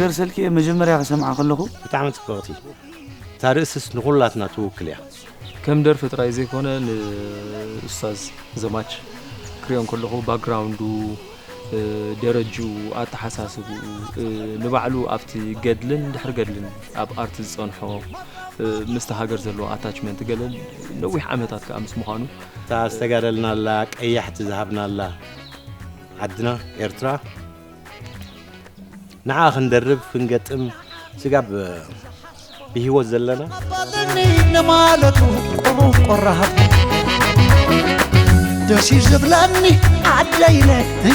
ደርሰልኪ እየ መጀመርያ ክሰምዓ ከለኹ። ብጣዕሚ ጽብቕቲ። እታ ርእስስ ንኹላትና ትውክል እያ። ከም ደርፊ ጥራይ ዘይኮነ ንኡስታዝ ዘማች ክሪኦ እንከለኹ ባክግራውንዱ፣ ደረጅኡ፣ ኣተሓሳስብኡ፣ ንባዕሉ ኣብቲ ገድልን ድሕሪ ገድልን ኣብ ኣርት ዝጸንሖ፣ ምስቲ ሃገር ዘለዎ ኣታችመንት ገለ ነዊሕ ዓመታት ከኣ ምስ ምዃኑ። እታ ዝተጋደልናላ ቀያሕቲ ዝሃብናላ ዓድና ኤርትራ ንዓ ክንደርብ ክንገጥም ስጋብ ብህይወት ዘለና ባልኒ ንማለቱ ቁሩብ ቆራሃብ ደስ እዩ ዝብለኒ ዓደይለ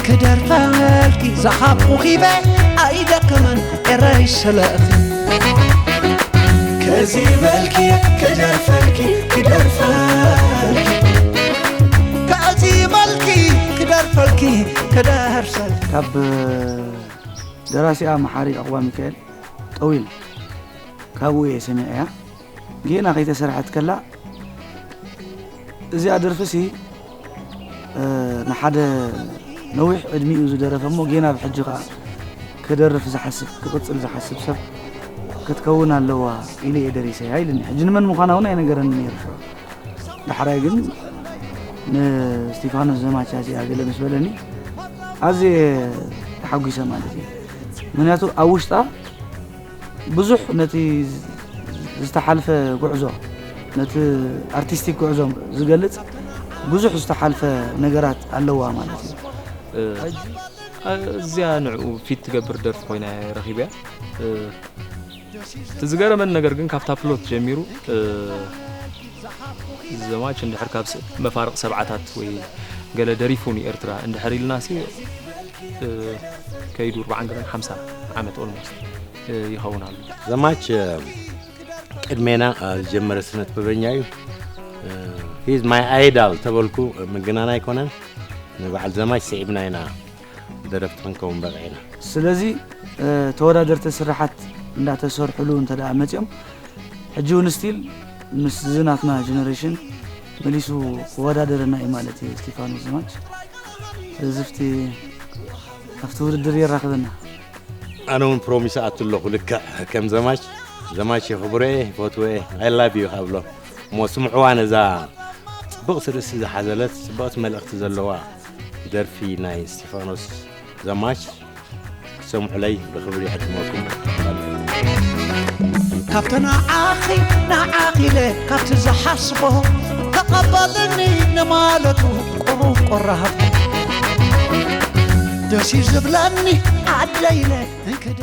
ክደርፈልኪ ዝሃብኩ ኺበ ኣይደክምን ኤረይ ስለእኺ ከዚ በልኪ ክደርፈልኪ ክደርፈልኪ ከዚ በልኪ ክደርፈልኪ ክደርፈልኪ ካብ ደራሲኣ መሓሪ ዕቑባ ሚካኤል ጠዊል ካብኡ እየ ሰሚዐያ። ጌና ከይተሰርሐት ከላ እዚኣ ደርፊሲ ንሓደ ነዊሕ ዕድሚኡ ዝደረፈ እሞ ጌና ብሕጂ ከዓ ክደርፍ ዝሓስብ ክቕፅል ዝሓስብ ሰብ ክትከውን ኣለዋ ኢለ እየ ደሪሰያ ኢልኒ። ሕጂ ንመን ምዃና እውን ኣይነገረኒ ነይሩ ሽዑ። ዳሕራይ ግን ንስቲፋኖስ ዘማቻ እዚኣ ገለ ምስ በለኒ ኣዝየ ተሓጒሰ ማለት እዩ። ምክንያቱ ኣብ ውሽጣ ብዙሕ ነቲ ዝተሓልፈ ጉዕዞ ነቲ ኣርቲስቲክ ጉዕዞ ዝገልጽ ብዙሕ ዝተሓልፈ ነገራት ኣለዋ ማለት እዩ። እዚኣ ንዕኡ ፊት ትገብር ደርፊ ኮይና ረኺበያ። እቲ ዝገረመኒ ነገር ግን ካብታ ፕሎት ጀሚሩ ዘማች እንድሕር ካብ መፋርቕ ሰብዓታት ወይ ገለ ደሪፉ ንኤርትራ እንድሕር ኢልና ሲ ከይዱ ኣርባዓን ገለን ሓምሳ ዓመት ኦልሞስት ይኸውን ኣሎ። ዘማች ቅድሜና ዝጀመረ ስነ ጥበበኛ እዩ። ሂዝ ማይ ኣይዳል ተበልኩ ምግናን ኣይኮነን፣ ንበዓል ዘማች ስዒብና ኢና ደረፍቲ ክንከውን በቂዕና። ስለዚ ተወዳደርቲ ስራሓት እንዳተሰርሕሉ እንተ ደኣ መፂኦም ሕጂ እውን ስቲል ምስዚ ናትና ጀነሬሽን መሊሱ ክወዳደረና እዩ ማለት እዩ። እስቲፋኖስ ዘማች ዝፍቲ ኣብቲ ውድድር የራኽበና። ኣነ እውን ፕሮሚስ ኣቱ ኣለኹ ልክዕ ከም ዘማች ዘማች የኽብሮ እየ ይፈትዎ እየ I love you ሃብሎ እሞ ስምዕዋ ነዛ ፅብቕቲ ርእሲ ዝሓዘለት ፅብቕቲ መልእኽቲ ዘለዋ ደርፊ ናይ እስቲፋኖስ ዘማች ክትሰምዑለይ ብኽብሪ ይዕድመኩም። ካብቲ ንዓኺ ንዓኺ ኢለ ካብቲ ዝሓስቦ ተቐበልኒ ንማለቱ ቁሩብ ቆራሃብ ደስ እዩ ዝብለኒ ዓደይ ኢለ እንክደ